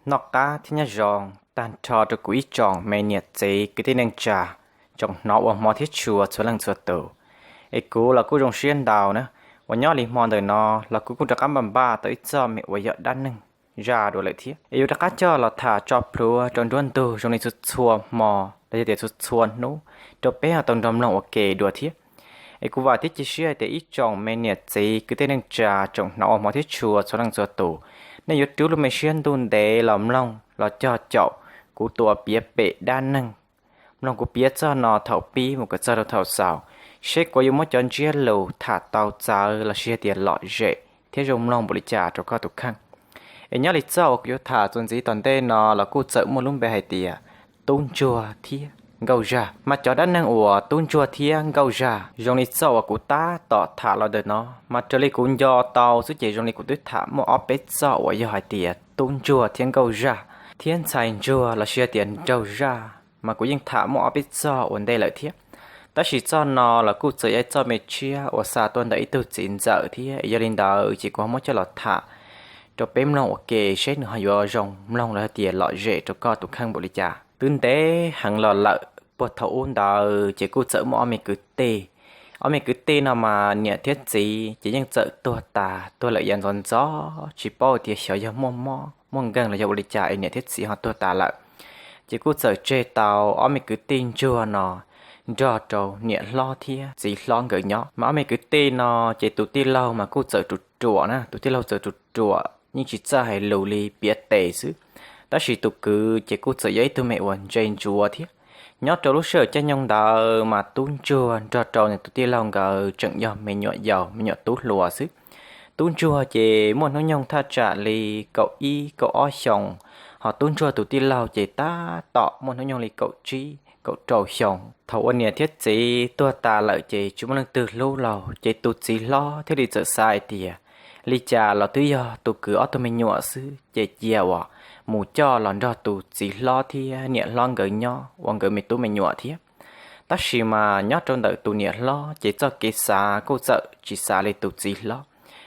Noj qab thiab nyob zoo tag nrho rau kuv ib tsoom me niam txiv kwv tij neej tsa, tsoom hnov ua hmo thiab tshua txhua leej txhua tus. Es kuv los kuj zoo siab ntau na, uas nyob li hmo ntawm no los kuv kuj rov qab npaj npaj tau ib txoj me uas yog dab neeg zaj dua lawm thiab. Es yuav rov qab coj los tham tso plhuav rau nruab ntug zoo li txhua txhua hmo los yog tias txhua txhua hnub rau peb ho tau nrog mloog ua ke dua thiab. Es kuv vam thiab cia siab hais tias ib tsoom me niam txiv kwv tij neej tsa tsoom hnov ua hmo thiab tshua txhua leej txhua tus, nej yuav rub lub me siab ntuj ntev los mloog los cog caum kuv tus uas piav pem dab neeg, mloog kuv piav txoj no thaum pib mus kom txog rau thaum xaus, seb kuv yuav muab cov ntsiab lus tham tau txawv los sis hais tias lom zem thiab zoo mloog npaum li cas rau koj tus kheej. Es nyob li txoj uas kuv yuav tham txuas ntxiv tom ntej no los kuj txawm muaj lub npe hais tias Tub Ntsuag thiab Nkauj Zag. Mas cov dab neeg uas Tub Ntsuag thiab Nkauj Zag zoo li txoj uas kuv tab tom tham los ntawm no, mas raws li kuv nco tau xwb ces zoo li kuv twb tham muaj ob peb txoj uas yog hais tias Tub Ntsuag thiab Nkauj Zag, thiab Ntxhais Ntsuag los sis hais tias Nraug Zaj, mas kuv yeej tham muaj ob peb txoj ua ntej lawm thiab. Tab sis txoj no los kuj txawm yog ib txoj me tshiab uas xa tuaj ntawm ib tug txiv ntxawm thiab, yog li ntawd ces kuv ho muab coj los tham rau peb mloog ua ke seb nws ho yuav zoo mloog los hais tias lom zem rau koj tus kheej npaum li cas. Twb ntev heev los lawm, puag thaum ub ntawd ces kuj txawm muaj ob me kwv tij. Ob me kwv tij no mas niam thiab txiv ces yeej txawm tuag tas tuag lawm yav ntxov ntxov, tsis paub tias xyov yog muaj mob muaj nkeeg los yog ua li cas es niam thiab txiv ho tuag tas lawm. Ces kuj txawm tseg tau ob me kwv tij ntsuag no nrog rau niam hlob thiab txiv hlob nkawd nyob. Mas ob me kwv tij no ces tus tij laug mas kuj txawm ruam ruam na, tus tij laug txawm ruam ruam yeej tsis txawj hais lus li, piav tes xwb. Tab sis tus kwv ces kuj txawm yog ib tug me uas ntse ntsuav thiab. Nyob rau lub sij hawm caij nyoog ntawd mas tub ntsuag nrog rau nws tus tij laug nkawd tseem yog me nyuam yaus me nyuam tub hluas xwb. Tub ntsuag ces muaj hnub nyoog thaj tsam li kaum ib kaum ob xyoos, ho tub ntsuag tus tij laug ces tab tom muaj hnub nyoog li kaum tsib kaum rau xyoo. Thaum uas niam thiab txiv tuag tas lawm ces tsis muaj leej twg hlub lauj, ces tus txiv hlob thiaj li txawm xav hais tias li cas los twb yog tus kwv ob tug me nyuam xwb, ces cia uas mus coj los nrog tus txiv hlob thiab niam hlob nkawd nyob ua nkawd me tub me nyuam thiab. Tab sis mas nyob rau ntawm tus niam hlob ces txoj kev xav kuj txawm tsis xav li tus txiv hlob,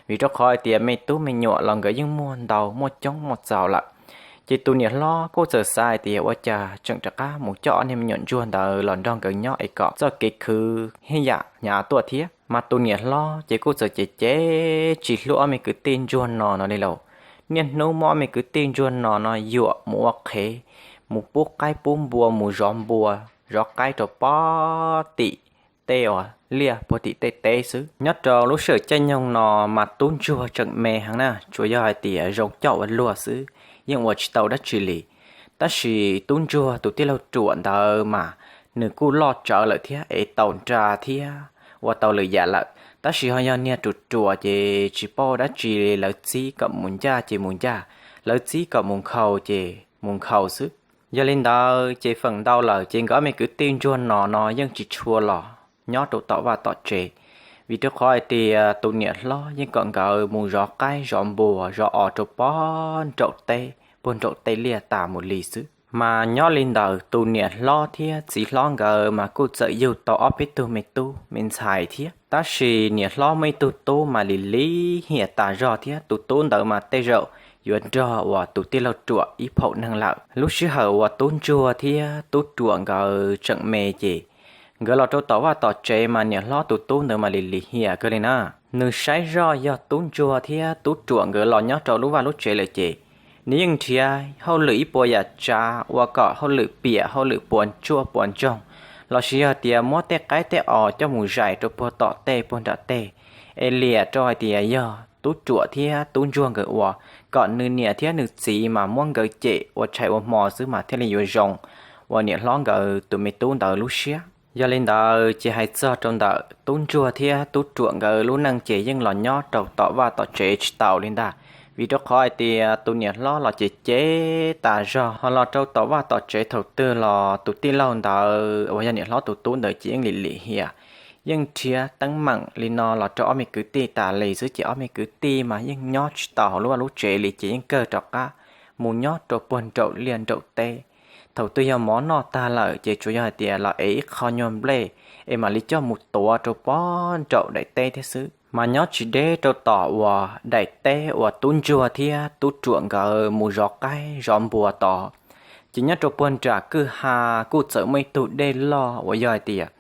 vim rau qhov hais tias me tub me nyuam los nkawd yeej muaj ntau muaj coob muaj txaus lawm. Ces tus niam hlob kuj txawm xav hais tias ua cas tseem rov qab mus coj ob niag me nyuam ntsuag ntawd los nrog nkawd nyob es kom txoj kev khwv hib yam hnyav tuaj thiab. Mas tus niam hlob ces kuj txawm cem cem tsis hlub ob me kwv tij ntsuag no no li lauj. Niaj hnub muab ob me kwv tij ntsuag no no yuam mus ua qhev, mus pub qaib pub npua, mus zov npua zov qaib rau puag tim tej uas liaj puag tim tej teb xwb. Nyob rau lub sij hawm caij nyoog no mas tub ntsuag tseem me heev na, tsuas yog hais tias zoo coj ua luag xwb, yeej ua tsis tau dab tsi li. Tab sis tub ntsuag tus tij laug ruam ntawd mas nws kuj loj tsawv lawm thiab, ev tau nra thiab ua tau lwm yam lawm, tab sis ho yog niag ruam ruam ces tsis paub dab tsi li, lawv txib kom mus ncaj ces mus ncaj, lawv txib kom mus nkhaus ces mus nkhaus xwb. Yog li ntawd ces feem ntau lawm ces nkawd ob me kwv tij ntsuag no no yeej tsis tshua los nyob rau tom vaj tom tsev, vim rau qhov hais tias tus niam hlob yeej kom nkawd mus zov qaib zov npua zov os rau puag nraum teb puag nraum tej liaj tas mus li xwb. Mas nyob li ntawd tus niam hlob thiab txiv hlob nkawd mas kuj txawm yug tau ob peb tug me tub me ntxhais thiab. Tab sis niam hlob muaj ib tug tub mas lim lim hiam tas zog thiab, tus tub ntawd mas tej zaum yuav nrog uas tus tij laug ruam ib phaum neeg lawm. Lub sij hawm uas tub ntsuag thiab tub ruam nkawd tseem me ces nkawd los rau tom vaj tom tsev mas niam hlob tus tub ntawd mas lim lim hiam kawg li na. Nws saib zoj yog tub ntsuag thiab tub ruam nkawd los nyob rau lub vaj lub tsev lawm ces nws yeej nrhiav hauj lwm ib puas yam tsav ua kom hauj lwm piam hauj lwm puas ntsuaj puas ntsoog, los sis yog tias muab tej qaib tej os coj mus zais rau puag tom tej puag nram tej, es liam rau hais tias yog tub ruam thiab tub ntsuag nkawd ua, kom nws niam thiab nws txiv mas muab nkawd cem ua tshais ua hmo xwb mas thiaj li yuav zoo ua niam hlob nkawd tus me tub ntawd lub siab. Yog li ntawd ces hais txog rau ntawm tub ntsuag thiab tub ruam nkawd lub neej ces yeej los nyob rau tom vaj tom tsev tsis tau li ntag, vim rau qhov hais tias tus niam hlob los cem cem tas zog, ho los rau tom vaj tom tsev thaum twg los tus tij laug ntawd uas yog niam hlob tus tub ntawd ces yeej lim lim hiam, yeej nrhiav teeb meem li no los rau ob me kwv tij tas li xwb ces ob me kwv tij mas yeej nyob tsis tau hauv lub vaj lub tsev li ces yeej kawg rov qab mus nyob rau puag nraum liaj nraum teb. Thaum twg yog mov noj tag lawm ces tsuas yog hais tias los ev ib qho nyuag nplej es mam li coj mus tuav rau puag nraum daim teb thiab xwb. Mas nyob tsis deb rau tom uas daim teb uas tub ntsuag thiab tub ruam nkawd mus zov qaib zov npua tod, ces nyob rau puag nram kwj ha kuj txawm muaj ib tug dej loj uas yog hais tias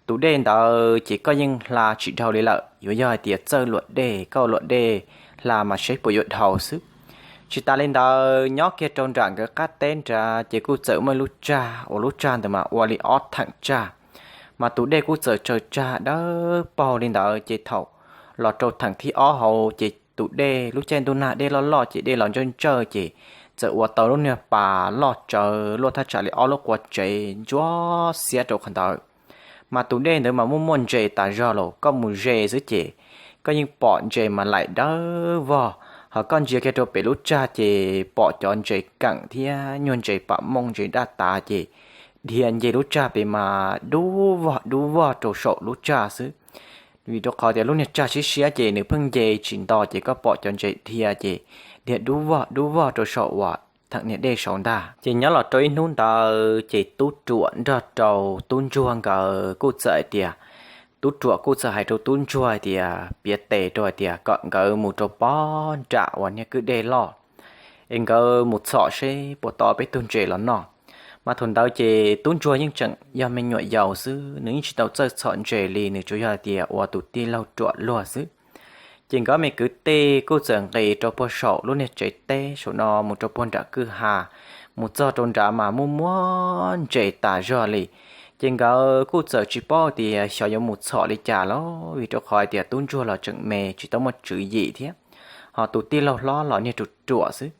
tus dej ntawd ces koj yeej hla tsis dhau li lawm, yuav yog hais tias txawj luam dej, koj luam dej hla mas seb puas yuav dhau xwb. Tsis tas li ntawd, nyob kiag rau nram nkawd qab teb nrad ces kuj txawm muaj ib lub tsag uas lub tsag ntawd mas ua li ob theem tsag, mas tus dej kuj txawm tsaws tsag dawb paug li ntawd. Ces thaum los rau theem thib ob hauv ces tus dej lub caij ntuj nag dej loj loj ces dej los ntsawj ntsawj ces txawm ua tau lub niag pas loj tsawv luaj thaj tsam li ob lub qua tsev ntsuab xiab rau qhov ntawd. Mas tus dej ntawd mas muaj muaj ntses tas zog los koj mus ze xwb ces koj yeej pom ntses mas laim dawb vog. Ho koj ntsia kiag rau pem lub tsag ces pom cov ntses keem thiab nyuag ntses pam mooj ntses daj tav ces dhia nce lub tsag pem mas dub vog dub vog rau saum lub tsag xwb. Vim rau qhov tias lub niag tsag siab siab ces nws pheej nce tsis nto ces koj pom cov ntses dhia ces dhia dub vog dub vog rau saum uas theem niag dej saud ntag. Ces nyob los rau ib hnub ntawd ces tub ruam nrog rau tub ntsuag nkawd kuj txawm hais tias, tub ruam kuj txawm hais rau tub ntsuag hais tias piav tes rau hais tias kom nkawd mus rau pob nram uas niag kwj dej loj es nkawd mus txhom seb puas tau peb tug ntses los noj. Mas thaum ntawd ces tub ntsuag yeej tseem yog me nyuam yaus xwb, nws yeej tsis tau txawj txhom ntses li, nws tsuas yog hais tias ua tus tij laug ruam luag xwb. Ces nkawd me kwv tij kuj txawm nqis rau puag saum lub niag tsev teb saum no mus rau puag nram kwj ha, mus txog rau nrad mas muaj muaj ntses tas zog li. Ces nkawd kuj txawm tsis paub tias xyov yuav mus txhom li cas los vim rau qhov hais tias tub ntsuag los tseem me tsis tau muaj tswv yim thiab, ho tus tij laug hlob los niag ruam ruam xwb.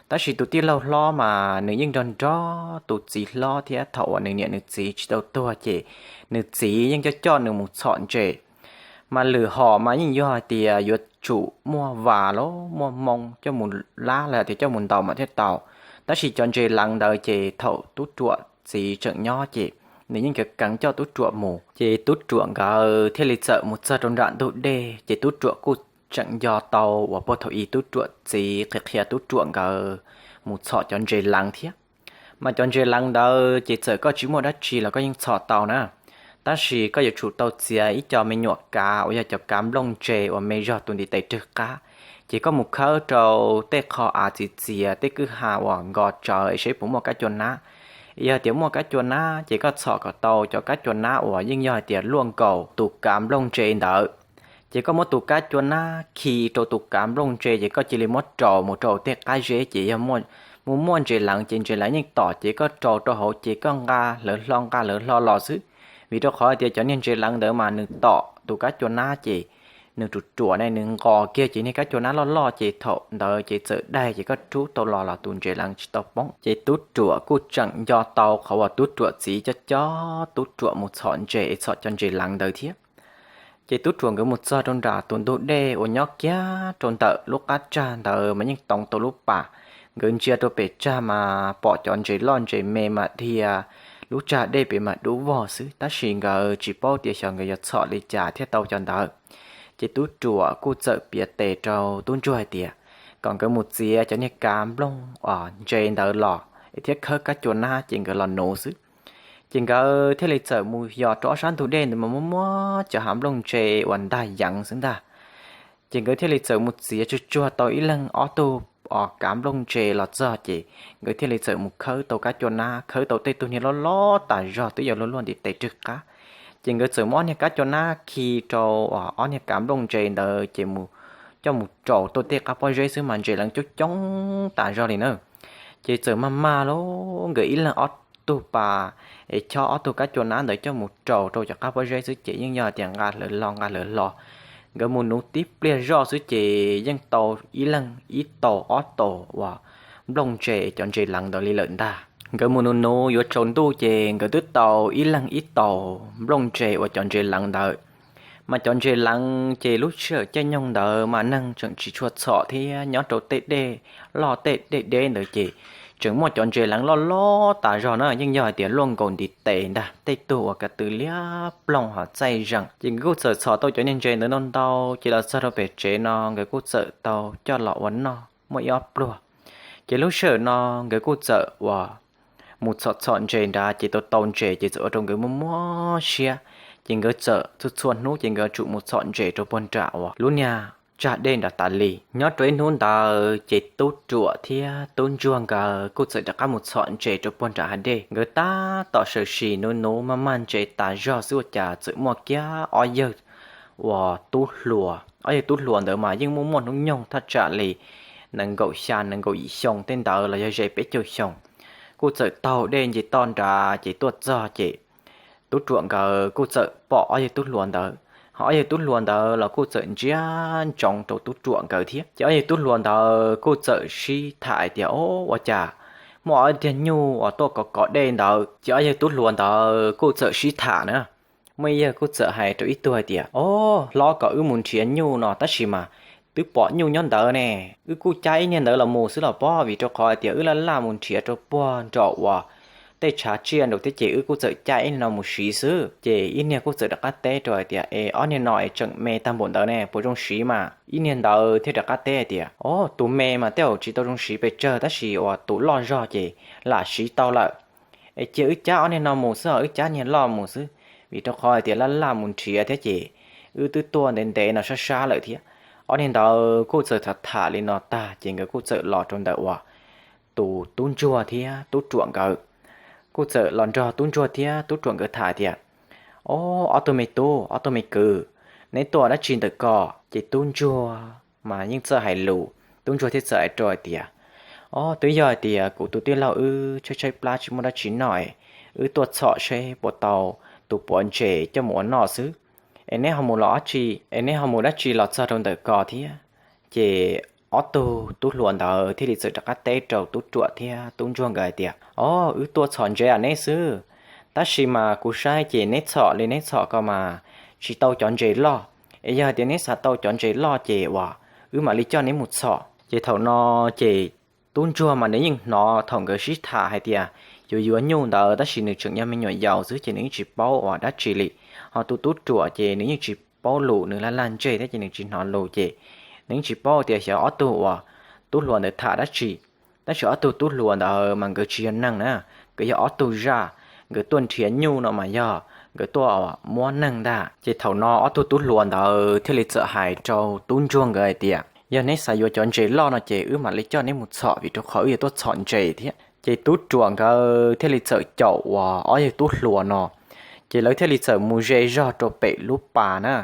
Tab sis tus tij laug hlob mas nws yeej nrog nrog tus txiv hlob thiab thaum uas nws niam nws txiv tsis tau tuag ces nws txiv yeej coj coj nws mus txhom ntses. Mas lwm hom mas yeej yog hais tias yuav tsum muaj vas los muaj moo coj mus lab los tias coj mus ntaus mam thiaj tau. Tab sis cov ntses leev ntawd ces thaum tub ruam txiv tseem nyob ces nws yeej keev keev coj tub ruam mus. Ces tub ruam nkawd thiaj li txawm mus txog rau nram ntug dej ces tub ruam kuj tseem nco tau uas puag thaum ub tub ruam txiv qhia qhia tub ruam nkawd mus txhom cov ntses leev thiab. Mas cov ntses leev ntawd ces txawm koj tsis muaj dab tsi los koj yeej txhom tau na, tab sis koj yuav tsum tau txiav ib co me nyuam kav uas yog cov kav nplooj ntse uas me zog tus ntiv tes rwg qab, ces koj mus khawb rau tej qho av txiv txiav tej kwj ha uas nkos tsawv es seb puas muaj kab cua nab. Yog tias muaj kab cua nab ces koj txhom kom tau cov kab cua nab uas yeej yog hais tias luaj nkaus tus kav nplooj ntse ntawd. Ces koj muab tus kab cua nab khi rau tus kav nplooj ntse ces koj cia li muab raus mus rau tej qab zeb ces yog muaj muaj ntses leev ces ntses leev yeej tom ces koj raus rau hauv ces koj nqa lawv hlo nqa lawv hlo los xwb. Vim rau qhov hais tias cov niag ntses leev ntawd mas nws tom tus kab cua nab ces nws ruam ruam ne nws nqos kiag ces niag kab cua nab loj loj ces thaum ntawd ces txawm daig ces koj rub tau los los tus ntses leev tsis tau poob. Ces tub ruam kuj tseem nco tau qhov uas tub ruam txiv coj coj tub ruam mus txhom ntses es txhom cov ntses leev ntawd thiab. Ces tub ruam nkawd mus txog rau nram tus ntug dej uas nyob kiag rau ntawm lub qab tsag ntawd mas yeej toov tau lub pas. Nkawd ntsia rau pem tsag mas pom cov ntses loj ntses me mas dhia lub tsag dej pem mas dub vog xwb, tab sis nkawd tsis paub tias xyov nkawd yuav txhom li cas thiaj tau cov ntawd. Ces tub ruam kuj txawm piav tes rau tub ntsuag hais tias kom nkawd mus txiav cov niag kav nplooj uas ntse ntawd los es thiab khawb kab cua nab ces nkawd los nuv xwb. Ces nkawd thiaj li txawm mus yos rau ob sab ntug dej ntawd mas muaj muab cov hav nplooj ntse uas ntag yeev xwb ntag. Ces nkawd thiaj li txawm mus txiav tsuag tsuag tau ib leeg ob tug kav nplooj ntse los txog ces nkawd thiaj li txawm mus khawb tau kab cua nab, khawb tau tej tug niag loj loj tas zog twb yuav luaj luaj ntiv tes rwg qab. Ces nkawd txawm muab ob niag kab cua nab khi rau ob niag kav nplooj ntse ntawd ces coj mus raus tau tej qab pob zeb xwb mas ntses leev coob coob tas zog li na. Ces txawm mag mag lauj, nkawd ib leeg ob tug pas es chob ob tug kab cua nab ntawd coj mus raus rau cov qab pob zeb xwb ces yeej yog tias nqa hlawv hlo nqa hlawv hlo. Nkawd mus nuv tib pliag zoj xwb ces yeej tau ib leeg ib taus ob taus uas nplooj ntse cov ntses leev ntawd li lawm ntag. Nkawd mus nuv nuv yuav tsaus ntuj ces nkawd twb tau ib leeg ib taus nplooj ntse uas cov ntses leev ntawd. Mas cov ntses leev ces lub sij hawm caij nyoog ntawd mas neeg tseem tsis tshua txhom thiab nyob rau tej dej loj tej dej deb ntawd ces tseem muaj cov ntses leev loj loj tas zog na, yeej yog hais tias luaj nkaus ntiv tes ntag, tej tug uas ka tw liab ploog ho txaij zeem. Ces nkawd kuj txawm txhom tau cov niag ntses ntawd ntau ntau ces los txog rau pem tsev no nkawd kuj txawm tau coj los ua noj muaj ib ob pluag. Ces lub sij hawm no nkawd kuj txawm uas mus txhom txhom ntses nrad ces tau tau ntses ces txawm ua rau nkawd muaj muab siab. ces nkawd txawm txhua txhua hnub ces nkawd tsum mus txhom ntses rau puag nram uas lub niag tsag dej nram tas li. Nyob rau ib hnub ntawd ces tub ruam thiab tub ntsuag nkawd kuj txawm rov qab mus txhom ntses rau puag nram hav dej. Nkawd tab tom sawm sim nuv nuv maj maj ntses tas zog xwb ua cas txawm muaj kiag ob yawg uas tub hluas. Ob yawg tub hluas ntawd mas yeej muaj muaj hnub nyoog thaj tsam li nees nkaum xya nees nkaum yim xyoo tej ntawd los yog ze peb caug xyoo. Kuj txawm taug dej nce toj nrad ces tuaj txog ces tub ruam nkawd kuj txawm pom ob yawg tub hluas ntawd, ho ob yawg tub hluas ntawd los kuj txawm ntsia ntsoov rau tub ruam nkawd thiab. Ces ob yawg tub hluas ntawd kuj txawm sib tham hais tias, O, ua cas muaj ob tiag nyuj uas tuaj kov kov dej ntawd? Ces ob yawg tub hluas ntawd kuj txawm sib tham na. Muaj ib yawg kuj txawm hais rau ib tug hais tias, O, hlob, kom wb mus nrhiav nyuj no tab sis mas twb pom nyuj nyob ntawd ne. Wb kuj cab ib niag ntawd los mus xwb los pob, vim rau qhov hais tias wb laj laj mus nrhiav rau puag nraum uas tej tshav tsiaj nraud thiab ces wb kuj txawm cab ib niag no mus siv xwb. Ces ib niag kuj txawm rov qab teb rau hais tias, Es ob niag no es tseem me tag npaum ntawd ne, puas zoo siv mas? Ib niag ntawd thiaj rov qab teb hais tias, O, tus me mas tej zaum tsis tau zoo siv pes tsawg tab sis uas tus loj zog ces lam siv tau lawm. Es cia wb cab ob niag no mus xwb, ho wb cab niag loj mus xwb, vim rau qhov hais tias laj laj mus nrhiav thiab ces wb twb tuaj ntev ntev no sab sab lawm thiab. Ob niag ntawd kuj txawm tham tham li no tag ces nkawd kuj txawm los rau ntawm uas tus tub ntsuag thiab tub ruam nkawd. Kuj txawm los nrog tub ntsuag thiab tub ruam nkawd tham tias, O, ob tug me tub, ob tug me kwv, neb tuaj dab tsi ntawm ko? Ces tub ntsuag mas yeej txawj hais lus, tub ntsuag thiaj txawm hais rau hais tias, O, twb yog hais tias kuv tus tij laug wb tshaib tshaib plab tsis muaj dab tsi noj, wb tuaj txhom seb puas tau tus puav ntses coj mus ua noj xwb. Es neb ho mus los dab tsi, es neb ho mus dab tsi los txog rau ntawm ko thiab? Ces ob tug tub hluas ntawd thiaj li txawm rov qab teb rau tub ruam thiab tub ntsuag nkawd hais tias, O, wb tuaj txhom ntses neb xwb, tab sis mas kuv saib ces neb txhom li neb txhom ko mas tsis tau cov ntses loj. Es yog hais tias neb xav tau cov ntses loj ces uas wb mam li coj neb mus txhom. Ces thaum no ces tub ntsuag mas nws yeej hnov thaum nkawd sib tham hais tias yuav yuav nyuj ntawd, tab sis nws tseem yog me nyuam yaus xwb ces nws yeej tsis paub uas dab tsi li. Ho tus tub ruam ces nws yeej tsis paub lus, nws laj laj ntseg thiab ces nws tsis hnov lus ces nws yeej tsis paub tias xyov ob tug uas tub hluas ntawd tham dab tsi. Tab sis ob tug tub hluas ntawd mas nkawd tsis yog neeg na, nkawd yog ob tug zaj, nkawd tuaj nrhiav nyuj no mas yog nkawd tuaj muab neeg ntag. Ces thaum no ob tug tub hluas ntawd thiaj li txawm hais rau tub ntsuag nkawd hais tias, Yog neb xav yuav cov ntses loj no ces wb mam li coj neb mus txhom, vim rau qhov wb yuav tuaj txhom ntses thiab. Ces tub ruam nkawd thiaj li txawm caum uas ob yawg tub hluas no, ces lawv thiaj li txawm mus ze zog rau pem lub pas na.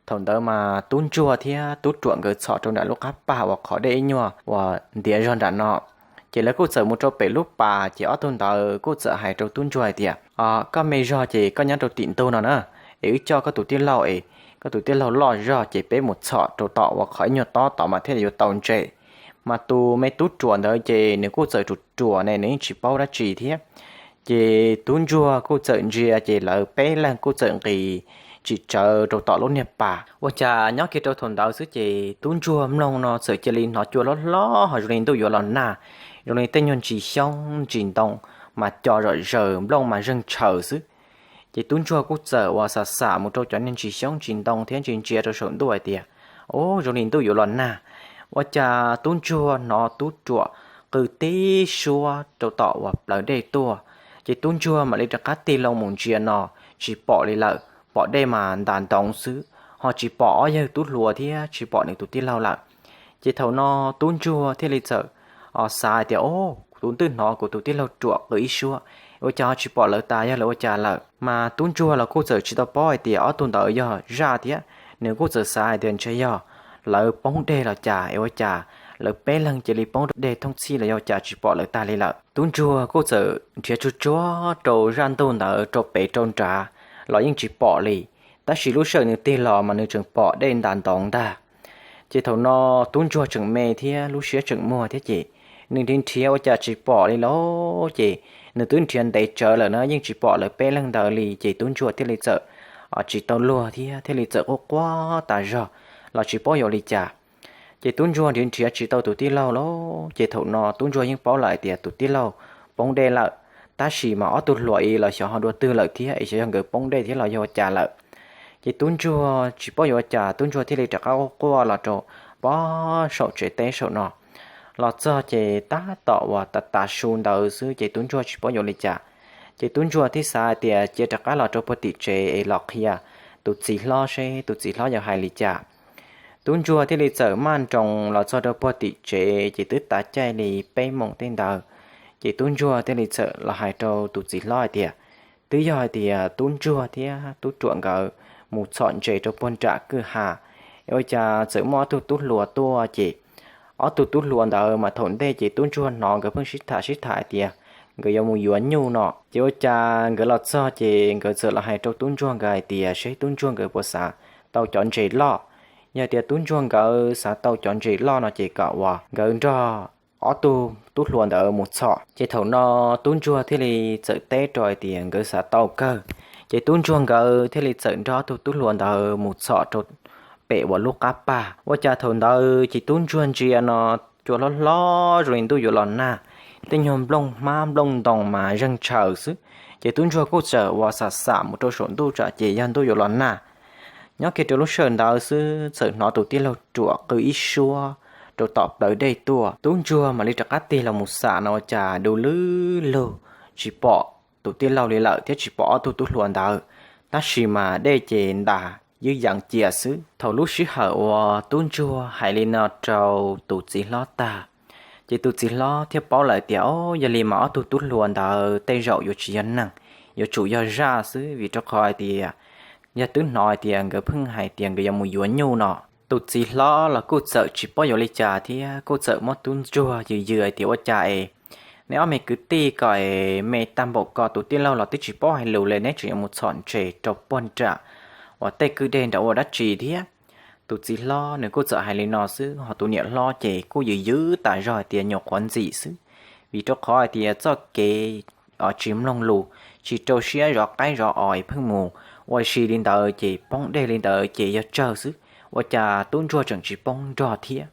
Thaum ntawd mas tub ntsuag thiab tub ruam nkawd txhom rau nram lub qab pas uas qhov dej ib nyuag uas ntiav zog nram no. Ces lawv kuj txawm mus rau pem lub pas, ces ob tug ntawd kuj txawm hais rau tub ntsuag hais tias, Koj me zog ces koj nyob rau tim ntug no na, es wb coj koj tus tij laug es, koj tus tij laug loj zog ces peb mus txhom rau tom uas qhov ib nyuag tob tod mas thiaj li yuav tau ntses. Mas tus me tub ruam ntawd ces nws kuj txawm ruam ruam ne, nws yeej tsis paub dab tsi thiab. Ces tub ntsuag kuj txawm ntsia, ces lawv peb leeg kuj txawm nqis tsim tsawv rau tom lub niag pas. Ua cas nyob kiag rau thaum ntawd xwb ces tub ntsuag mloog no txawm cia li hnov cua hlob hlob ho zoo li ntuj yuav los nag, zoo li tej nyuag ntsis xyoob ntsis ntoo mas co zom zaws, nplooj mas zeeg tshaws xwb. Ces tub ntsuag kuj txawm uas xam xam mus rau cov niag ntsis xyoob ntsis ntoo thiab ntsia ntsia rau saum ntuj hais tias, Ub, zoo li ntuj yuav los nag. Ua cas tub ntsuag hnov tub ruam qw tib suab rau tom uas plawv dej tuaj. Ces tub ntsuag mam li rov qab tig loo mus ntsia no, tsis pom li lawm, pom dej mas ntas ntoov xwb, ho tsis pom ob yawg tub hluas thiab tsis pom nws tus tij laug lawm. Ces thaum no tub ntsuag thiaj li txawm xav hais tias, Ub, kuv twb hnov kuv tus tij laug ruam qw ib suab, ua cas ho tsis pom lawv tas, yog lawv ua cas lawm? Mas tub ntsuag los kuj txawm tsis tau paub hais tias ob tug ntawd yog zaj thiab, nws kuj txawm xav hais tias ntshe yog lawv poob dej los cas es ua cas lawv peb leeg cia li poob rau dej thooj txhij los yog ua cas tsis pom lawv tas li lawm. Tub ntsuag kuj txawm nrhiav tsuag tsuag rau zaj ntug ntawd rau pem rau nrad los yeej tsis pom li, tab sis lub sij hawm nws tig los mas nws tseem pom dej ntas ntoov ntag. Ces thaum no tub ntsuag tseem me thiab lub siab tseem muag thiab ces nws nrhiav nrhiav ua cas tsis pom li lauj. Ces nws twb nrhiav ntev tsawv lawm na yeej tsis pom lawv peb leeg ntawd li, ces tub ntsuag thiaj li txawm tsis tau luag thiab thiaj li txawm quaj quaj tas zog los tsis paub yuav ua li cas. Ces tub ntsuag nrhiav nrhiav tsis tau tus tij laug lauj, ces thaum no tub ntsuag yeej paub lawm hais tias tus tij laug poob dej lawm, tab sis mas ob tug hluas es los xyov ho dua twg lawm thiab es xyov yog nkawd poob dej thiab los yog ua cas lawm. Ces tub ntsuag tsis paub yuav ua cas, tub ntsuag thiaj li rov qab quaj quaj los rau pob saum tsev teb saum no. Los txog ces tab tom uas tas tas su ntawd xwb ces tub ntsuag tsis paub yuav ua li cas. Ces tub ntsuag thiaj xav hais tias cia rov qab los rau puag tim tsev es los qhia tus txiv hlob seb tus txiv hlob yuav hais li cas. Tub ntsuag thiaj li txawm maj nroos los txog rau puag tim tsev ces twb tav caij li peb moos tej ntawd, ces tub ntsuag thiaj li txawm los hais rau tus txiv hlob hais tias, twb yog hais tias tub ntsuag thiab tub ruam nkawd mus txhom ntses rau puag nram kwj ha, ua cas txawm muaj ob tug tub hluas tuaj ces ob tug tub hluas ntawd mas thaum ntej ces tub ntsuag hnov nkawd pheej sib tham sib tham hais tias nkawd yuav mus yuav nyuj no, ces ua cas nkawd los txog ces nkawd txawm los hais rau tub ntsuag nkawd hais tias seb tub ntsuag nkawd puas xav tau cov ntses loj. Yog tias tub ntsuag nkawd xav tau cov ntses loj no ces kom uas nkawd nrog ob tug tub hluas ntawd mus txhom. Ces thaum no tub ntsuag thiaj li txawm teb rau hais tias nkawd xav tau kawg. Ces tub ntsuag nkawd thiaj li txawm nrog ob tug tub hluas ntawd mus txhom rau pem uas lub qab pag. Ua cas thaum ntawd ces tub ntsuag ntsia no cua hlob hlob zoo li ntuj yuav los nag, tej nyuag nplooj hmab nplooj ntoos mas zeeg tshaws xwb. Ces tub ntsuag kuj txawm uas xam xam mus rau saum ntuj tsam ces yog ntuj yuav los nag. Nyob kiag rau lub sij hawm ntawd xwb txawm hnov tus tij laug ruam qw ib suab rau tom plawv dej tuaj. Tub ntsuag mam li rov qab tig los mus xam no ua cas du lug lug tsis pom tus tij laug li lawm thiab tsis pom ob tug tub hluas ntawd, tab sis mas dej ces ntas ywb yees cia xwb. Thaum lub sij hawm uas tub ntsuag hais li no rau tus txiv hlob tag, ces tus txiv hlob thiaj paub lawm tias, o, yog li mas ob tug tub hluas ntawd tej zaum yuav tsis yog neeg, yuav tsum yog zaj xwb, vim rau qhov hais tias yog twb hnov hais tias nkawd pheej hais tias nkawd yuav mus yuav nyuj no. Tus txiv hlob los kuj txawm tsis paub yuav li cas thiab kuj txawm muab tub ntsuag yws yws hais tias, ua cas es neb ob me kwv tij ko es me tag npaum ko, tus tij laug los twb tsis paub hais lus li, neb tseem yuav mus txhom ntses rau puag nram uas tej kwj dej nram ua dab tsi thiab? Tus txiv hlob nws kuj txawm hais li no xwb, ho tus niam hlob ces kuj yws yws tas zog hais tias nyuam qhuav ntxim xwb, vim rau qhov hais tias txoj kev tsis mloog lus, tsis rau siab zov qaib zov os es pheej mus ua si li ntawd ces poob dej li ntawd ces yog tsawg xwb, ua cas tub ntsuag tseem tsis poob nrog thiab?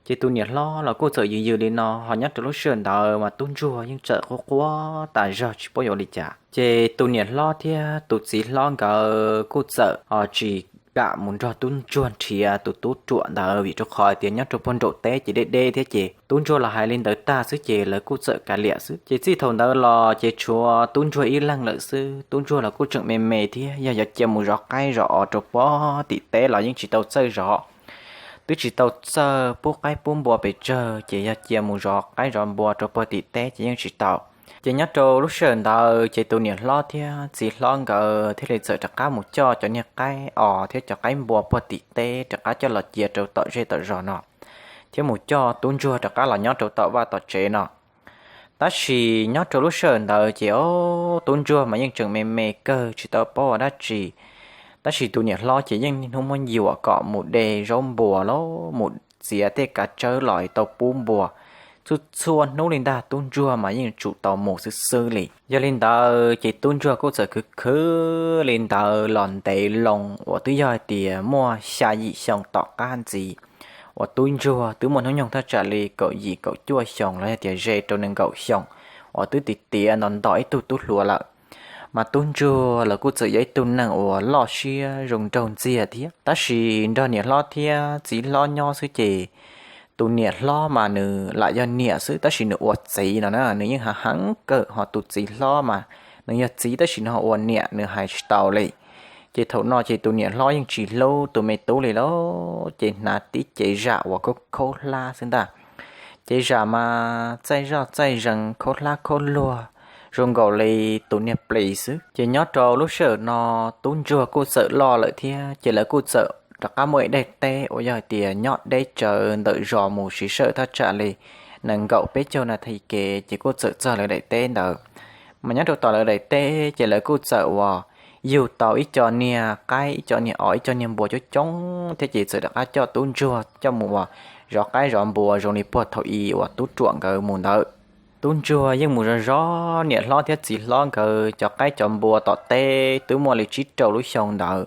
Ces tus niam hlob los kuj txawm yws yws li no, ho nyob rau lub sij hawm ntawd mas tub ntsuag yeej tseem quaj quaj tas zog tsis paub yuav li cas. Ces tus niam hlob thiab tus txiv hlob nkawd kuj txawm tsis kam mus nrog tub ntsuag nrhiav tus tub ruam ntawd, vim rau qhov tias nyob rau puag nraum teb ces deb deb thiab, ces tub ntsuag los hais li ntawd tag xwb ces lawv kuj txawm kav liam xwb. Ces txij thaum ntawd los ces tshuav tub ntsuag ib leeg lawm xwb. Tub ntsuag los kuj tseem me me thiab, yog yuav cia mus zov qaib zov os rau puag tim teb los yeej tsis tau txawj zov, twb tsis tau txawj pub qaib pub npua pes tsawg, ces yog cia mus zov qaib zov npua rau puag tim teb ces yeej tsis tau. Ces nyob rau lub sij hawm ntawd ces tus niam hlob thiab txiv hlob nkawd thiaj li txawm rov qab mus coj cov niag qaib os thiab cov qaib npua puag tim teb rov qab coj los cia rau tom zej tom zos no, thiab mus coj tub ntsuag rov qab los nyob rau tom vaj tom tsev no. Tab sis nyob rau lub sij hawm ntawd ces o, tub ntsuag mas yeej tseem me me kawg tsis tau paub ua dab tsi. Tab sis tus niam hlob ces yeej niaj hnub muab yuam kom mus de zaub npua los mus txiav tej kav tsawb los tau pub npua. Txhua txhua hnub li ntag tub ntsuag mas yeej tsum tau mus xwb xwb li. Yog li ntawd ces tub ntsuag kuj txawm khwv khwv li ntawd los ntev loo uas twb yog hais tias muaj xya yim xyoo tom qab ntxiv uas tub ntsuag twb muaj hnub nyoog thaj tsam li kaum yim kaum cuaj xyoo los yog tias ze rau nees nkaum xyoo uas twb tiav tiav nto nto ib tug tub hluas lawm. Mas tub ntsuag los kuj txawm yog ib tug neeg uas loj siab zoo nraug ntxiag thiab, tab sis nrog niam hlob thiab txiv hlob nyob xwb ces tus niam hlob mas nws lam yog niam xwb tab sis nws ua txiv no na nws yeej hav heev kawg, ho tus txiv hlob mas nws yog txiv tab sis nws ho ua niam nws hais tsis tau li. Ces thaum no ces tus niam hlob yeej tsis hlub tus me tub li lauj, ces hnav tib cev zam uas khaub khaub hlab xwb ntag. Cev zam mas txaij zoj txaij zees khaub hlab khaub luag zoo nkaus li tus niag plis xwb. Ces nyob rau lub sij hawm no tub ntsuag kuj txawm loj lawm thiab ces lawv kuj txawm rov qab muaj ib daim teb uas yog hais tias nyob deb tsawv ntawm zos mus siv sij hawm thaj tsam li nees nkaum peb caug nas this kev ces kuj txawm txog lawv daim teb ntawd. Mas nyob rau tom lawv daim teb ces lawv kuj txawm uas yug tau ib co niag qaib ib co niag os ib co niag npua coob coob thiab ces txawm rov qab coj tub ntsuag coj mus uas zov qaib zov npua zoo li puag thaum i uas tub ruam nkawd mus ntawd. Tub ntsuag yeej mus zov zov niam hlob thiab txiv hlob nkawd cov qaib cov npua tom teb twb muaj li tsib rau lub xyoo ntawd.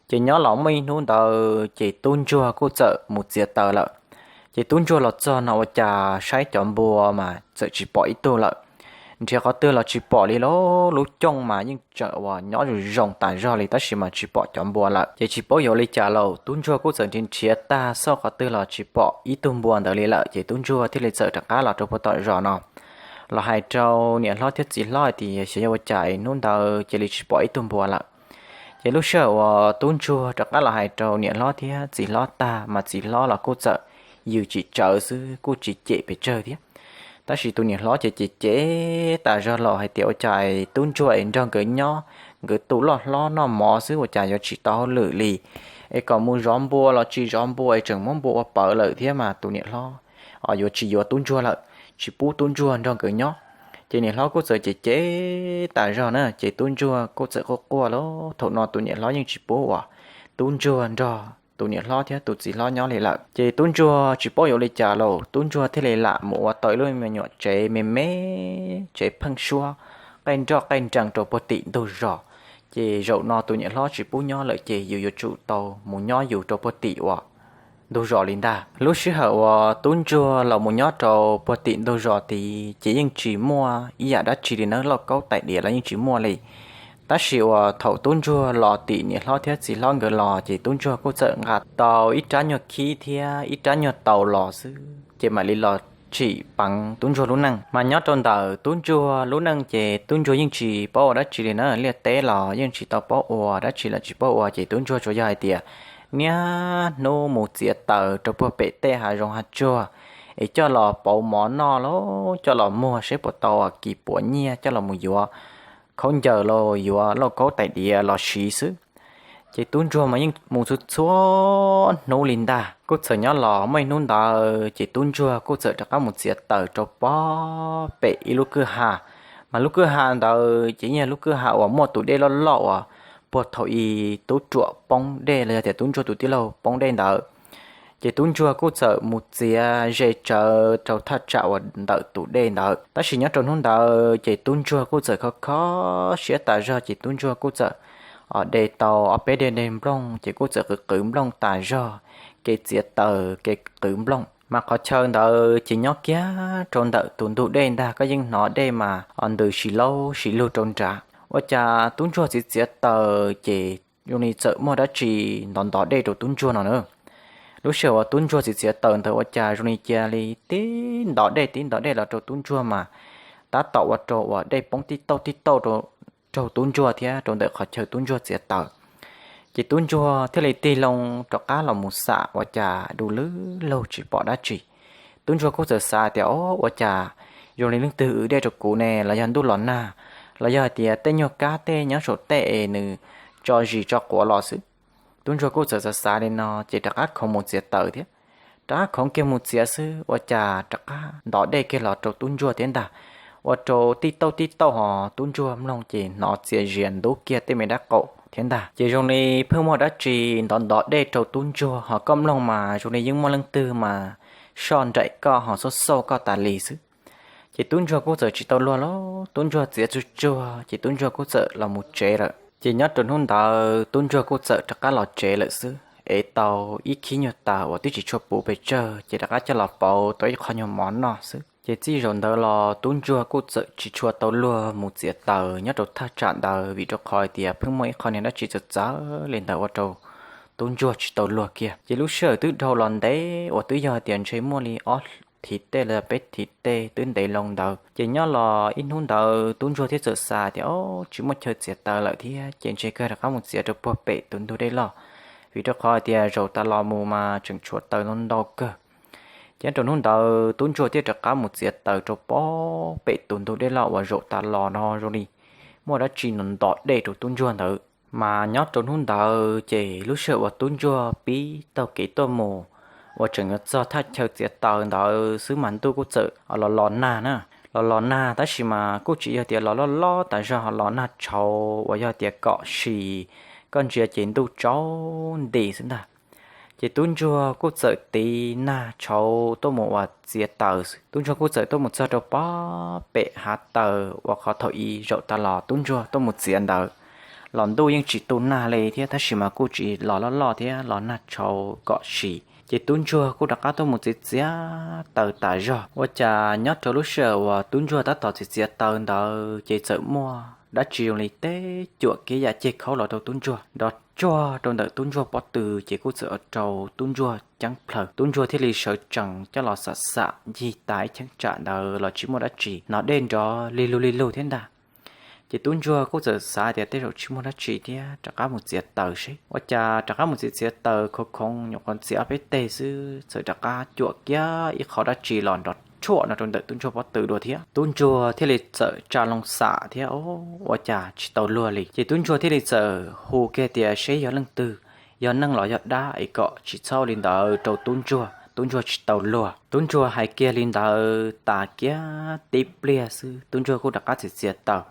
Ces nyob los muaj ib hnub ntawd ces tub ntsuag kuj txawm mus txiav taws lawm. Ces tub ntsuag los txog no ua cas saib cov npua mas txawm tsis pom ib tug lawm. Nrhiav qhov twg los tsis pom li lauj, lub cooj mas yeej tseem uas nyob zoo zoo tas zog li tab sis mas tsis pom cov npua lawm. Ces tsis paub yuav li cas lauj, tub ntsuag kuj txawm nrhiav nrhiav tag xauj qhov twg los tsis pom ib tug npua ntawd li lawm ces tub ntsuag thiaj li txawm rov qab los rau puag tom zos no los hais rau niam hlob thiab txiv hlob hais tias xyov yog ua cas hnub ntawd cia li tsis pom ib tug npua lawm. Ces lub sij hawm uas tub ntsuag rov qab los hais rau niam hlob thiab txiv hlob tag mas txiv hlob los kuj txawm yws tsis tsawv xwb, kuj tsis cem pes tsawg thiab. Tab sis tus niam hlob ces cem cem tas zog los hais tias ua cas tub ntsuag es nrog nkawd nyob, nkawd tu loj hlob noj mov xwb ua cas yuav tsis tau hauj lwm li, es kom mus zov npua los tsis zov npua es tseem muab npua ua pawv lawm thiab mas tus niam hlob yuav tsis yuav tub ntsuag lawm, tsis pub tub ntsuag nrog nkawd nyob. Ces niam hlob kuj txawm cem cem tas zog na, ces tub ntsuag kuj txawm quaj quaj los thaum no tus niam hlob yeej tsis pub uas tub ntsuag nrog tus niam hlob thiab tus txiv hlob nyob li lawm. Ces tub ntsuag tsis paub yuav li cas los tub ntsuag thiaj li lam mus ua tau ib lub me nyuam tsev me me, tsev pheeb suab, qaij nroj qaij nrees rau puag tim ntug zos. Ces zaum no tus niam hlob tsis pub nyob lawm ces yus yuav tsum tau mus nyob yus rau puag tim uas ntug zos li ntag. Lub sij hawm uas tub ntsuag los mus nyob rau puag tim ntug zos tid ces yeej tsis muaj ib yam dab tsi li nawb, lauj kaub tais diav los yeej tsis muaj li. Tab sis uas thaum tub ntsuag los tim niam hlob thiab txiv hlob nkawd los ces tub ntsuag kuj txawm nqa tau ib rab nyuag khib thiab ib rab nyuag taus los xwb ces mam li los tsim peev tub ntsuag lub neej. Mas nyob rau ntawm tub ntsuag lub neej ces tub ntsuag yeej tsis paub ua dab tsi li na, liaj teb los yeej tsis tau paub ua, dab tsi los tsis paub ua, ces tub ntsuag tsuas yog hais tias niaj hnub mus txiav taws rau puag pem tej hav zoov hav tsuag es coj los pauv mov noj los coj los muag seb puas tau kis puas nyiaj coj los mus yuav khaub ncaws los yuav lauj kaub tais diav los siv xwb. Ces tub ntsuag mas yeej mus txhua txhua hnub li ntag. Kuj txawm nyob los muaj ib hnub ntawd ces tub ntsuag kuj txawm rov qab mus txiav taws rau puag pem ib lub kwj ha. Mas lub kwj ha ntawd ces yog lub kwj ha uas muaj tus dej loj loj uas puag thaum ub tub ruam poob dej los yog tias tub ntsuag tus tij laug poob dej ntawd. Ces tub ntsuag kuj txawm mus txiav ze tsawv rau thaj tsam uas ntawm tus dej ntawd. Tab sis nyob rau hnub ntawd ces tub ntsuag kuj txawm kho kho siab tas zog ces tub ntsuag kuj txawm de tau ob peb dej dej nplooj ces kuj txawm qwv qwv nplooj tas zog, kev txiav taws kev qwv nplooj. Mas qhov chaw ntawd ces nyob kiag rau ntawm tus ntug dej ntag, koj yeej hnov dej mas ntws sis laub sis lug rau nrad. Ua cas tub ntsuag txiav txiav taws ces zoo li txawm muaj dab tsi ntov ntov dej rau tub ntsuag no na. Lub sij hawm uas tub ntsuag txiav txiav taws ntawd ua cas zoo li cia li tib ntov dej tib ntov dej los rau tub ntsuag mas tab tom ua rau uas dej poob tib tauj tib tauj raug tub ntsuag thiab rau ntawm qhov chaw tub ntsuag txiav taws. Ces tub ntsuag thiaj li tig loo rov qab los mus xam ua cas du lug lug tsis pom dab tsi. Tub ntsuag kuj txawm xav tias, o, ua cas zoo li leej twg wb dej rau kuv ne, los yog ntuj los nag, los yog hais tias tej nyuag kab tej nyob saum tej es nws tso zis tso quav los xwb. Tub ntsuag kuj txawm xav xav li no ces rov qab khoov mus txiav taws thiab. Rov qab khoov kiag mus txiav xwb ua cas rov qab ntov dej kiag los rau tub ntsuag thiab ntag. Ua rau tib tauj tib tauj ho tub ntsuag mloog ces hnov txias zias ntub kiag tej me dab qaum thiab ntag. Ces zoo li pheej muaj dab tsi ntov ntov dej rau tub ntsuag ho koj mloog mas zoo li yeej muaj leej twg mas soj nraim koj ho xauj xauj koj tas li xwb. Ces tub ntsuag kuj txawm tsis tau luag los tub ntsuag txiav tsuag tsuag ces tub ntsuag kuj txawm los mus tsev lawm. Ces nyob rau hnub ntawd tub ntsuag kuj txawm rov qab los tsev lawm xwb, ev tau ib khib nyuag taws uas twb tsis tshua puv pes tsawg ces rov qab coj los pauv tau ib qho nyuag mov noj xwb. Ces txij zaum ntawd los tub ntsuag kuj txawm tsis tshua tau luag mus txiav taws nyob rau thaj tsam ntawd vim rau qhov hais tias pheej muaj ib qho niag dab tsi txawv txawv li ntawd ua rau tub ntsuag tsis tau luag kiag. Ces lub sij hawm twb dhau los ntev uas twb yog hais tias ntshe muaj li ob thiv tej los yog peb thiv tej twb ntev loo ntawd ces nyob los ib hnub ntawd tub ntsuag thiaj txawm xav tias, o, tsis muaj chaw txiav taws lawm thiab ces ntshe kawg rov qab mus txiav rau puag pem tus ntug dej loj, vim rau qhov hais tias zaum tas los mus mas tseem tshuav taws ntau ntau kawg. Ces nyob rau hnub ntawd tub ntsuag thiaj rov qab mus txiav taws rau puag pem tus ntug dej loj uas zaum tas los no zoo li muaj dab tsi ntov ntov dej rau tub ntsuag ntawd. Mas nyob rau hnub ntawd ces lub sij hawm uas tub ntsuag pib taug kev tuaj mus uas tseem yuav txog thaj chaw txiav taws ntawd xwb mas ntuj kuj txawm los los nag na. Los los nag tab sis mas kuj tsis yog tias los loj loj tas zog, los nag tshauv uas yog tias kom sis koj ntsia ces ntuj tsaus nti xwb ntag. Ces tub ntsuag kuj txawm tiv nag tshauv tuaj mus uas txiav taws xwb. Tub ntsuag kuj txawm tuaj mus txog rau puag pem hav taws uas qhov thaum ub zaum tas los tub ntsuag tuaj mus txiav ntawd. Los ntuj yeej tsis tu nag li thiab tab sis mas kuj tsis los loj loj thiab, los nag tshauv kom sis. Ces tub ntsuag kuj rov qab tuaj mus txiav txiav taws tas zog. Ua cas nyob rau lub sij hawm uas tub ntsuag tab tom txiav txiav taws ntawd ces txawm muaj dab tsi zoo li teb cuam kev yam ceg khaub los rau tub ntsuag nrov tsuag rau ntawm tub ntsuag pob tw ces kuj txawm ua rau tub ntsuag ceeb plhaws. Tub ntsuag thiaj li sawv tsees coj los xam xam ncig tas ib cheeb tsam ntawd los tsis muaj dab tsi, hnov dej nrov lig lug lig lug thiab ntag. Ces tub ntsuag kuj txawm xav tias tej zaum tsis muaj dab tsi thiab, rov qab mus txiav taws seb. Ua cas rov qab mus txiav txiav taws khoov khoov nyuam qhuav txiav ob peb teg xwb txawm rov qab cuam kiag ib qho dab tsi los nrov tshuam no rau ntawm tub ntsuag pob tw dua thiab. Tub ntsuag thiaj li txawm tsa loo xam thiab, ua cas tsis tau luag li. Ces tub ntsuag thiaj li txawm hu kiag tias seb yog leej twg, yog neeg los yog dab es kom tsis txhob li ntawd rau tub ntsuag, tub ntsuag tsis tau luag. Tub ntsuag hais kiag li ntawd tas kiag tib pliag xwb tub ntsuag kuj rov qab txiav txiav taws.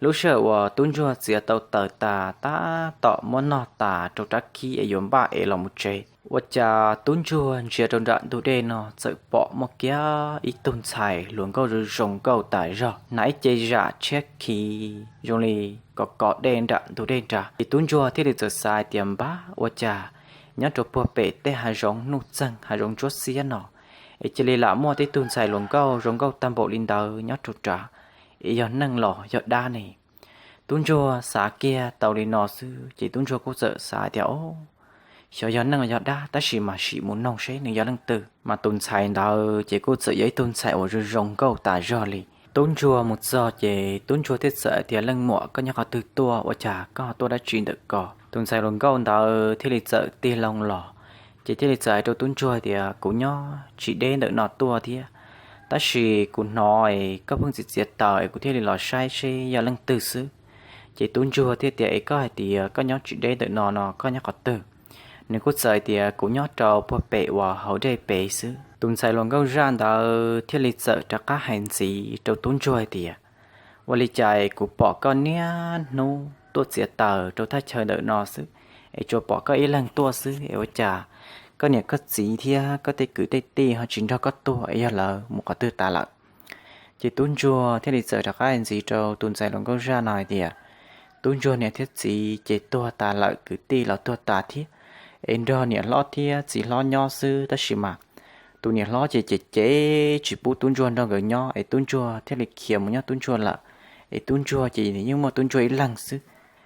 Lub sij hawm uas tub ntsuag txiav tau taws tas tab tom muab nog tas rau rab khib es yuav npaj es los mus tsev, ua cas tub ntsuag ntsia rau nram ntug dej no txawm pom muaj kiag ib tug ntxhais hluas nkauj zoo zoo nkauj tas zog, hnav ib ce zam tshiab khiv zoo li kov kov dej nram ntug dej nrad. Ces tub ntsuag thiaj li txawm xav tias npab ua cas nyob rau puag pem tej hav zoov nuj txeeg hav zoov ntsuab xiab no es cia li lam muaj tib tug ntxhais hluas nkauj zoo nkauj tag npaum li ntawd nyob rau nrad, es yog neeg los yog dab ne. Tub ntsuag xav kiag tau li no xwb ces tub ntsuag kuj txawm xav tias o, xyov yog neeg los yog dab tab sis mas sim mus noog seb nws yog leej twg. Mas tus ntxhais ntawd ces kuj txawm yog ib tug ntxhais uas zoo zoo nkauj tas zog li. Tub ntsuag mus txog ces tub ntsuag thiaj txawm tias leej muam koj nyob qhov twg tuaj ua cas koj tuaj dab tsi ntawm ko? Tus ntxhais hluas nkauj ntawd thiaj li txawm tig loo los, ces thiaj li txawm hais rau tub ntsuag tias kuv nyob tsis deb ntawm no tuaj thiab, tab sis kuv hnov es koj pheej txiav txiav taws es kuv thiaj li los saib seb yog leej twg xwb. Ces tub ntsuag thiaj tias es koj hais tias koj nyob tsis deb ntawm no no koj nyob qhov twg? Nws kuj txawm hais tias kuv nyob rau puag pem uas hauv dej pem xwb. Tus ntxhais hluas nkauj zaj ntawd thiaj li txawm rov qab hais ntxiv rau tub ntsuag hais tias ua li cas kuv pom koj niaj hnub tuaj txiav taws rau thaj chaw ntawm no xwb, es tsuas pom koj ib leeg tuaj xwb es ua cas koj niam koj txiv thiab koj tej kwv tej tij ho tsis nrog koj tuaj es yog lawv mus qhov twg tas lawm? Ces tub ntsuag thiaj li txawm rov qab hais ntxiv rau tus ntxhais hluas nkauj zaj no hais tias tub ntsuag niam thiab txiv ces tuag tas lawm, kwv tij los tuag tas thiab, es nrog niam hlob thiab txiv hlob nyob xwb tab sis mas tus niam hlob ces ces ces tsis pub tub ntsuag nrog nkawd nyob es tub ntsuag thiaj li khiav mus nyob tub ntsuag lawm. Es tub ntsuag ces yeej muaj tub ntsuag ib leeg xwb,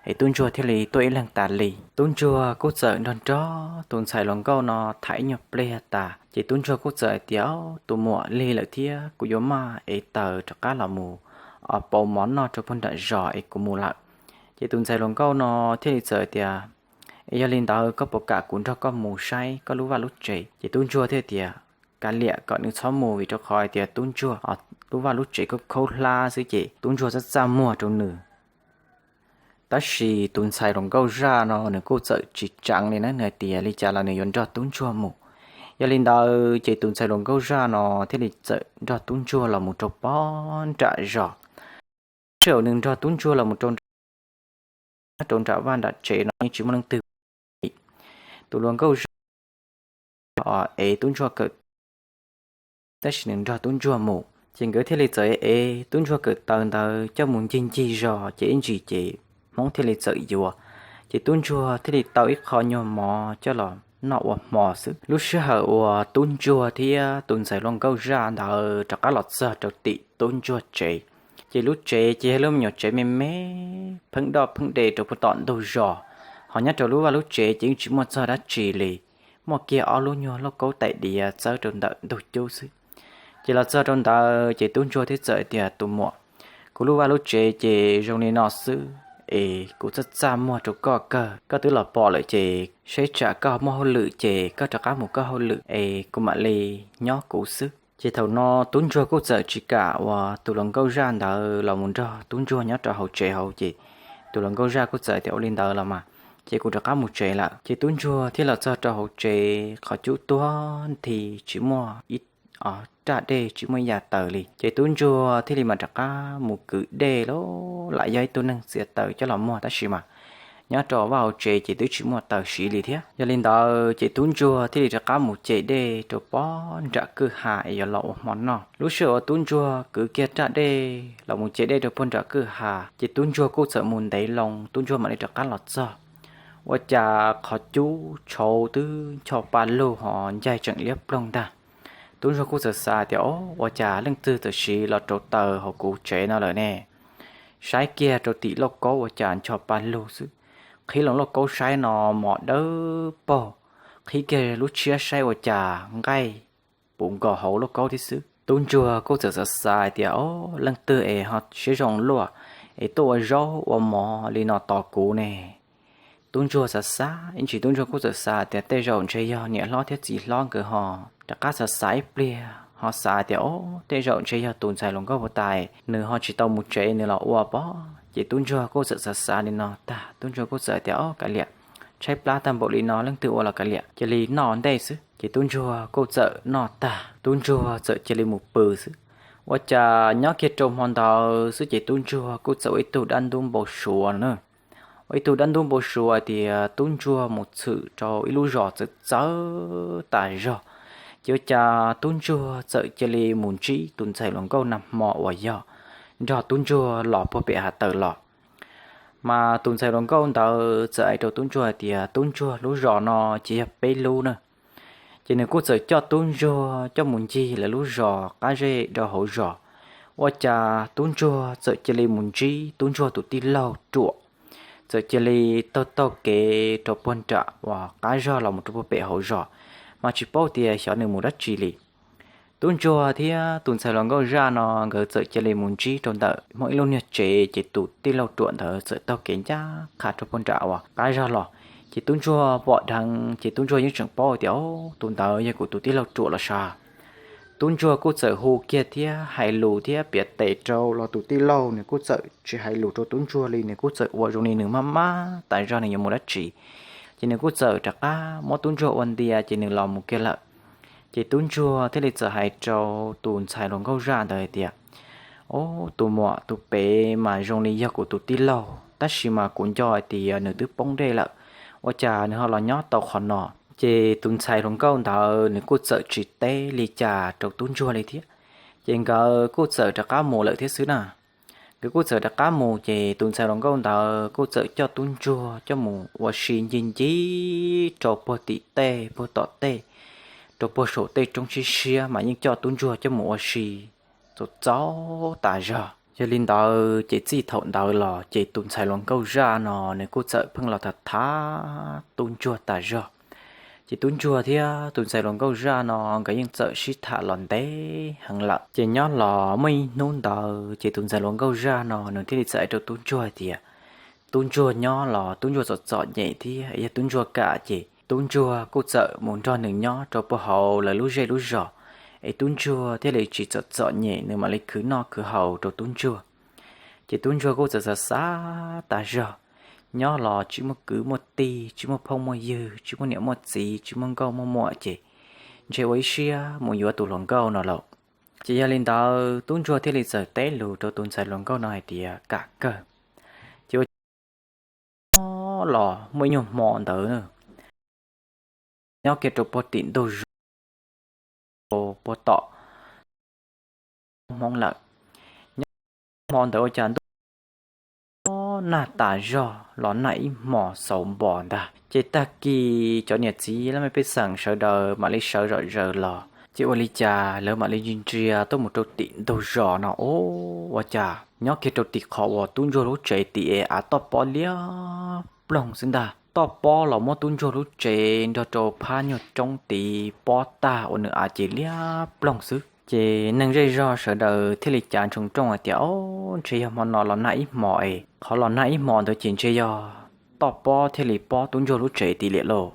es tub ntsuag thiaj li tuaj ib leeg tas li. Tub ntsuag kuj txawm nrog nrog tus ntxhais hluas nkauj no tham ib nyuag pliag tas ces tub ntsuag kuj txawm hais tias tus muam lig lawm thiab kuv yuav maj es taws rov qab los mus pauv mov noj rau puag nram zos es kuv mus lawm. Ces tus ntxhais hluas nkauj no thiaj li txawm tias es yog li ntawd koj puas kam kuv nrog koj mus saib koj lub vaj lub tsev? Ces tub ntsuag thiaj tias kav liam kom nws txhob mus vim rau qhov hais tias tub ntsuag lub vaj lub tsev khaub khaub hlab xwb ces tub ntsuag txaj txaj muag rau nws. Tab sis tus ntxhais hluas nkauj zaj no nws kuj txawm tsis tseev li na, nws hais tias li cas los nws yuav nrog tub ntsuag mus. Yog li ntawd ces tus ntxhais hluas nkauj zaj no thiaj li txawm nrog tub ntsuag los mus rau puag nram zos. Sij hawm nws nrog tub ntsuag los mus rau nram vaj nram tsev no yeej tsis muaj leej twg. Tus hluas nkauj zaj es tub ntsuag kawm, tab sis nws nrog tub ntsuag mus ces nkawd thiaj li txawm ev tub ntsuag kawm taws ntawd coj mus ncig ncig zos ces ib ntsis ces Hmoob thiaj li txawm yuav. Ces tub ntsuag thiaj li tau ib qho nyuag mov coj los noj ua hmo xwb. Lub sij hawm uas tub ntsuag thiab tus ntxhais hluas nkauj zaj ntawd rov qab los txog rau tim tub ntsuag tsev, ces lub tsev ces yog lub me nyuam tsev me me pheej doj pheej de rau puag tom ntug zos, ho nyob rau lub vaj lub tsev ces yeej tsis muaj txog dab tsi li, muaj kiag ob lub nyuag lauj kaub tais diav txawb rau ntawm ntug cub xwb. Ces los txog rau ntawd ces tub ntsuag thiaj txawm tias tus muam, kuv lub vaj lub tsev ces zoo li no xwb, es kuv txaj txaj muag rau koj kawg, koj twb los pom lawm ces seb tsam koj muaj hauj lwm ces koj rov qab mus koj hauj lwm es kuv mam li nyob kuv xwb. Ces thaum no tub ntsuag kuj txawm tsis kam uas tus hluas nkauj zaj ntawd los mus nrog tub ntsuag nyob rau hauv tsev hauv ces tus hluas nkauj zaj kuj txawm tias ua li ntawd los mas ces kuv rov qab mus tsev lawm. Ces tub ntsuag thiaj los txog rau hauv tsev qhov cub tuag nthi tsis muaj ib raj dej tsis muaj ib yav taws li. Ces tub ntsuag thiaj li mam rov qab mus kwv dej los lam yog ib tug neeg txiav taws coj los muag tab sis mas nyob rau vaj hauv tsev ces twb tsis muaj taws siv li thiab. Yog li ntawd ces tub ntsuag thiaj li rov qab mus ce dej rau puag nram kwj ha es yuav los ua hmo noj. Lub sij hawm uas tub ntsuag kwv kiag raj dej los mus ce dej rau puag nram kwj ha ces tub ntsuag kuj txawm mus ntev loo tub ntsuag mam li rov qab los txog. Ua cas qhov cub tshauv twb ncho pa lug ho ncaig tseem liab ploog ntag. Tub ntsuag kuj txawm xav tias o, ua cas leej twg txawm siv los rauv taws hauv kuv tsev no lawm ne? Saib kiag rau tim lauj kaub ua cas ncho pa lug xwb. Qhib loo lauj kaub saib no mos dawb paug, qhib kiag lub tshiab saib ua cas nqaij puv nkaus hauv lauj kaub thiab xwb. Tub ntsuag kuj txawm xav xav hais tias o, leej twg es ho siab zoo luaj es tuaj ua zaub ua mov li no tos kuv ne. Tub ntsuag xav xav ib ntsis, tub ntsuag kuj txawm xav tias tej zaum ntshe yog niam hlob thiab txiv hlob nkawd ho rov qab xav xav ib pliag ho xav tias, o, tej zaum ntshe yog tus ntxhais hluas nkauj hu tas nws ho tsis tau mus tsev nws los ua pob. Ces tub ntsuag kuj txawm xav xav li no tag, tub ntsuag kuj txawm tias, o, kav liam, tshaib plab tag npaum li no leej twg ua los kav liam, cia li noj ntej xwb. Ces tub ntsuag kuj txawm noj tag, tub ntsuag txawm cia li mus pw xwb. Ua cas nyob kiag rau hmo ntawd xwb ces tub ntsuag kuj txawm ua ib tug dab ntub npau suav no na. Ua ib tug dab ntub npau suav tias tub ntsuag mus txhwm rau ib lub zos txawv txawv tas zog. Ces ua cas tub ntsuag txawm cia li mus ntsib tus ntxhais hluas nkauj nag hmo uas yog nrog tub ntsuag los puag pem hav tawm los. Mas tus ntxhais hluas nkauj ntawd txawm hais rau tub ntsuag hais tias, tub ntsuag, lub zos no ces yog peb lub na. Ces nws kuj txawm coj tub ntsuag coj mus ncig lawv lub zos qab zej rau hauv zos. Ua cas tub ntsuag txawm cia li mus ntsib tub ntsuag tus tij laug ruam, txawm cia li taug taug kev rau puag nram uas qab zog los mus rau puag pem hauv zos, mas tsis paub tias xyov nws mus dab tsi li. Tub ntsuag thiab tus ntxhais hluas nkauj zaj no nkawd txawm cia li mus ntsib rau ntawm muaj ib lub niag tsev, ces tus tij laug ruam ntawd txawm taug kev ncaj qha rau puag nram uas qab zog los. Ces tub ntsuag pom dheev ces tub ntsuag yeej tseem paub tias, o, tus ntawd yog kuv tus tij laug ruam los sav. Tub ntsuag kuj txawm hu kiag thiab hais lus thiab piav tes rau los tus tij laug nws kuj txawm tsis hais lus rau tub ntsuag li, nws kuj txawm ua zoo li nws maj maj tas zog nws yuav mus dab tsi. Ces nws kuj txawm rov qab muab tub ntsuag ua ntia ces nws los mus kiag lawm. Ces tub ntsuag thiaj li txawm hais rau tus ntxhais hluas nkauj zaj ntawd hais tias, o, tus muam, tus pem mas zoo li yog kuv tus tij laug tab sis mas kuv nco hais tias nws twb poob dej lawm, ua cas nws ho los nyob tau qhov no? Ces tus ntxhais hluas nkauj ntawd nws kuj txawm tsis teb li cas rau tub ntsuag li thiab. Ces nkawd kuj txawm rov qab mus lawm thiab xwb na. Nkawd kuj txawm rov qab mus ces tus ntxhais hluas nkauj ntawd kuj txawm coj tub ntsuag coj mus ua si ncig ncig rau puag tim tej puag tom tej, rau puag saum tej roob siab siab mas yeej coj tub ntsuag coj mus ua si txaus txaus tas zog. Yog li ntawd ces txij thaum ntawd los ces tus ntxhais hluas nkauj zaj no nws kuj txawm pheej los tham tham tub ntsuag tas zog. Ces tub ntsuag thiab tus ntxhais hluas nkauj zaj no nkawd yeej txawm sib tham los ntev heev lawm. Ces nyob los muaj ib hnub ntawd ces tus ntxhais hluas nkauj zaj no nws thiaj li txawm hais rau tub ntsuag hais tias, tub ntsuag nyob los tub ntsuag txom txom nyem thiab yog tub ntsuag kam ces tub ntsuag kuj txawm mus nrog nws nyob rau puag hauv lawv lub zej lub zos, es tub ntsuag thiaj li tsis txom txom nyem, nws mam li khwv noj khwv haus rau tub ntsuag. Ces tub ntsuag kuj txawm xav xav tas zog, nyob los tsis muaj kwv muaj tij, tsis muaj phooj muaj ywg, tsis muaj niam muaj txiv, tsis muaj nkauj muaj muam ces ntshe ua ib siab mus yuav tus hluas nkauj no lauj. Ces yog li ntawd tub ntsuag thiaj li txawm teb lus rau tus ntxhais hluas nkauj no hais tias kam kawg. Ces ua cas los muaj ib nyuag hmo ntawd nyob kiag rau puag tim ntug zos puag tom Hmoob lawm. Nyob hmo ntawd ua cas ntuj nag tas zog los nag ib hmos xaus npos ntag. Ces tag kis cov niam txiv laj mej pej xeem sawv daws mam li sawv zom zaws los, ces ua li cas lawv mam li ntsia ntsia tuaj mus rau tim ntug zos no, ua cas nyob kiag rau tim qhov uas tub ntsuag lub tsev tid es av toj pob liab ploog xwb ntag. Toj pob los muab tub ntsuag lub tsev nrog rau phab nyuag roob tid pob tag ua nws av ces liab ploog xwb. Ces neeg zej zog sawv daws thiaj li cav ntsoov rooj hais tias, o, ntshe yog hmo no los nag ib hmos es qhov los nag ib hmos ntawd ces ntshe yog toj pob thiaj li pob tub ntsuag lub tsev tid liam lauj.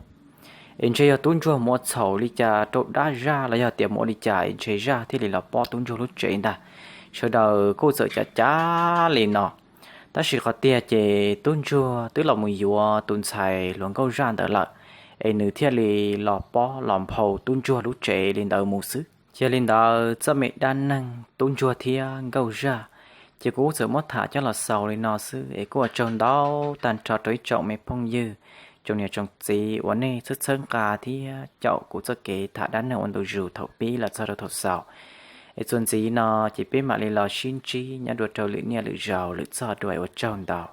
Es ntshe yog tub ntsuag mus ua txhaum li cas rau dab zaj los yog tias mus ua li cas es ntshe zaj thiaj li los pob tub ntsuag lub tsev ntag. Sawv daws kuj txawm cav cav li no. Tab sis qhov tiag ces tub ntsuag twb los mus yuav tus ntxhais hluas nkauj zaj ntawd lawm, es nws thiaj li los pob los nphau tub ntsuag lub tsev li ntawd mus xwb. Ces li ntawd txoj me dab neeg tub ntsuag thiab nkauj zaj, ces kuv kuj txawm muab tham coj los xaus li no xwb es kuj ua tsaug ntau tag nrho rau ib tsoom me phooj ywg, tsoom niam tsoom txiv uas nej txhawb txhawb nqa thiab caum kuv txoj kev tham dab neeg ua ntu zus thaum pib los txog rau thaum xaus. Es txuas ntxiv no ces peb mam li los sib ntsib nyob dua rau lwm niaj lwm zaus lwm txoj dua, ua tsaug ntau.